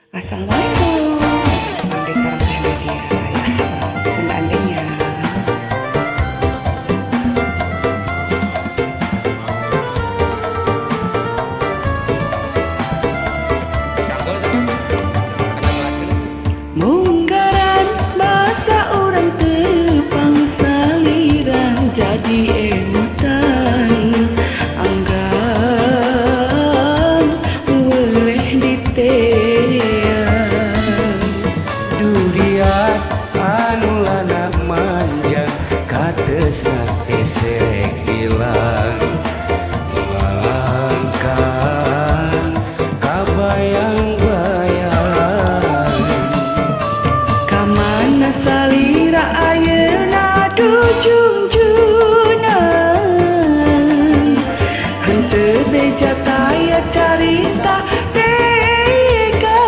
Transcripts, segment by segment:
Assalamualaikum. Sampai sareng Teh Nadia ya. Sunda. Munggaran basa urang tepang saliran jadi emutan anggan weleh diteang Duriat anu lana manja katesna hese ilang ngalangkang kabayang-bayang. Kamana salira ayeuna dujungjunan henteu beja taya carita tega.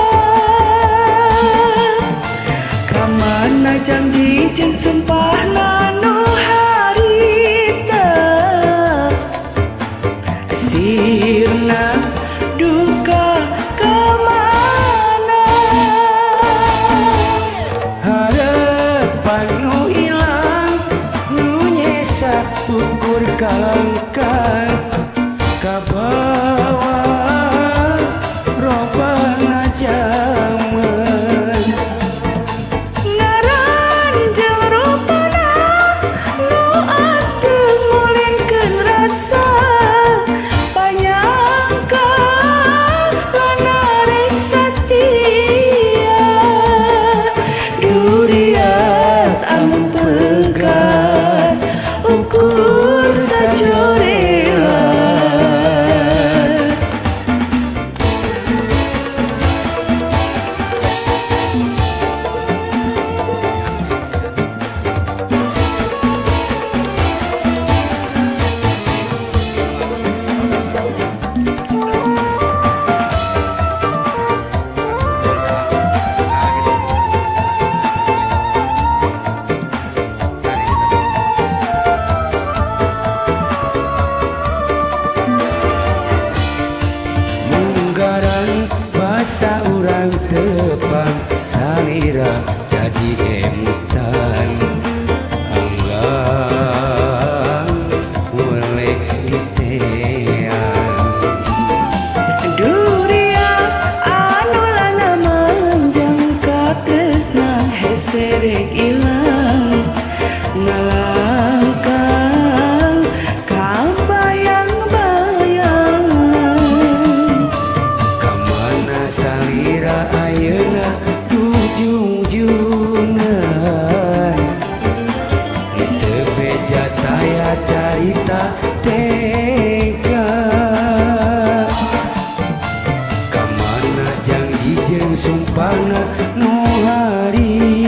Kamana janji jeung sumpahna nu harita sirna duka kamana. Harapan nu ilang nu nyesa ukur kalangkang kabawa robana jaman. Ngaranjel rupana nu atuh ngulinkeun rasa panyangka lanarek satia. Duriat anu pegat ukur sajorelat. Munggaran basa urang tepang salira jadi emutan anggang weleh diteang. Duriat anu lana manjang katresna heserek ilang ngalangkang kabayang-bayang. Kamana salira ayeuna dujung-junan teu beja taya carita tega. Kamana janji jeung sumpahna nu harita.